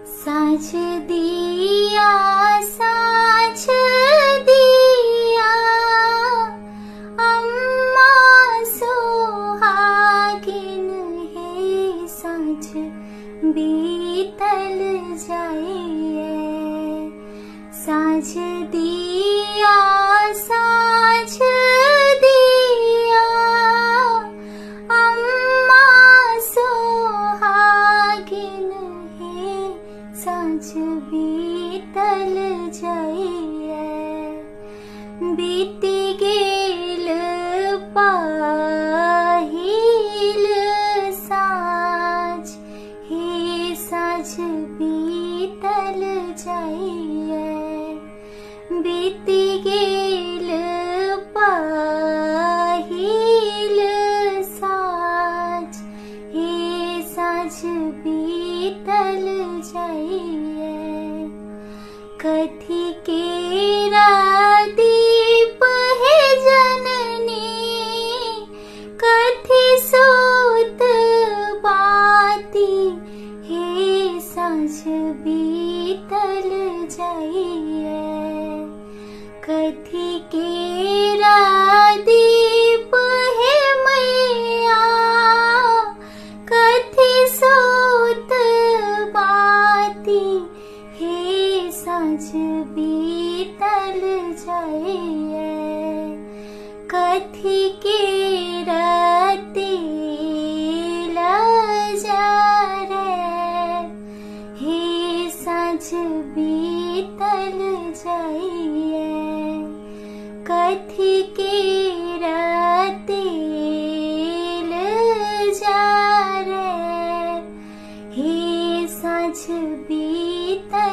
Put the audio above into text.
साँझ दिया साँझ दिया अम्मा सोहागिन हे साँझ बीतल जाइए। साँझ दिया साँझ दिया अम्मा सोहागिन हे साँझ बीतल जाइए। बीत गेल पहिल साँझ हे साँझ बीतल जाइए। बीत गेल पहिल साँझ हे साँझ बीतल जाइए। कथी केरा दीप हे जननी कथी सोत बाती हे साँझ बीतल जाइए। कथी केरा दीप हे मैया कथी सोत बाती हे साँझ बीतल जाइए। कथी केरा तेल जरे हे साँझ बीतल जाइए। कथी केरा तेल जरे हे साँझ बीतल